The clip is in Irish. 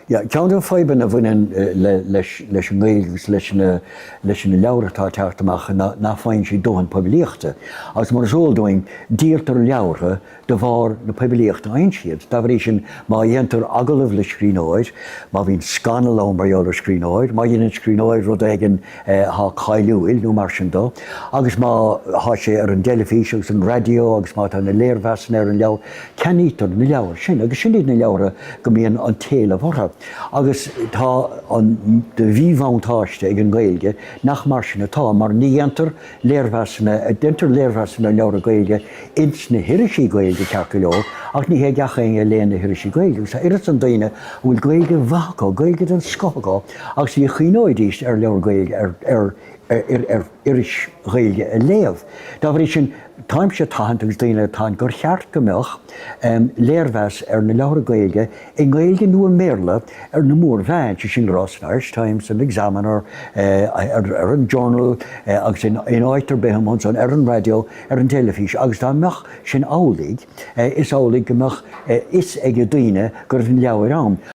Yeah, ceann de na fadhbanna a bhaineann leis leis an nGaeilge agus leis na leis na leabhair atá ag teacht amach ná nach bhfaigheann siad dóthain poiblíochta. Agus mar is eol dúinn, díoltar leabhartha de bharr na poiblíochta a fhaigheann siad. Dá bhrí sin, má dhéantar agallamh le scríbhneoir, má bhíonn scannal ann mar gheall ar scríbhneoir, má dhéanann scríbhneoir rud éigin atá cáiliúil nó mar sin de, agus má tá sé ar an dteilifís agus an raidió agus má tá na léirmheasanna ar an leabhar, Ceannaítear na leabhair sin agus sin iad na leabhartha go mbíonn an t-éileamh orthu. Agus tá an de mhíbhuntáiste ag an nGaeilge nach mar sin atá, mar ní dhéantar léirmheasanna, déantar léirmheasanna ar leabhartha Gaeilge ins na hirisí Gaeilge ceart go leor, ach ní hé gach éinne a léann na hirisí Gaeilge. Agus tá oiread san daoine a bhfuil Gaeilge mhaith acu, Gaeilge den scoth acu, agus ní chuimhneoidís ar leabhar Gaeilge, ar, ar, ar iris Ghaeilge a léamh. Dá bhrí sin, táimse ag tathant agus daoine eile ag tathant gur cheart go mbeadh léirmheas ar na leabhartha Gaeilge i nGaeilge nó i mBéarla ar na mórmheáin, sé sin le rá san Irish Times, san Examiner, ar an Journal agus in áit ar bith amuigh ansan, ar an raidió, ar an teilifís agus dá mbeadh sin amhlaidh, is amhlaidh go mbeadh fhios ag daoine go raibh na leabhair ann.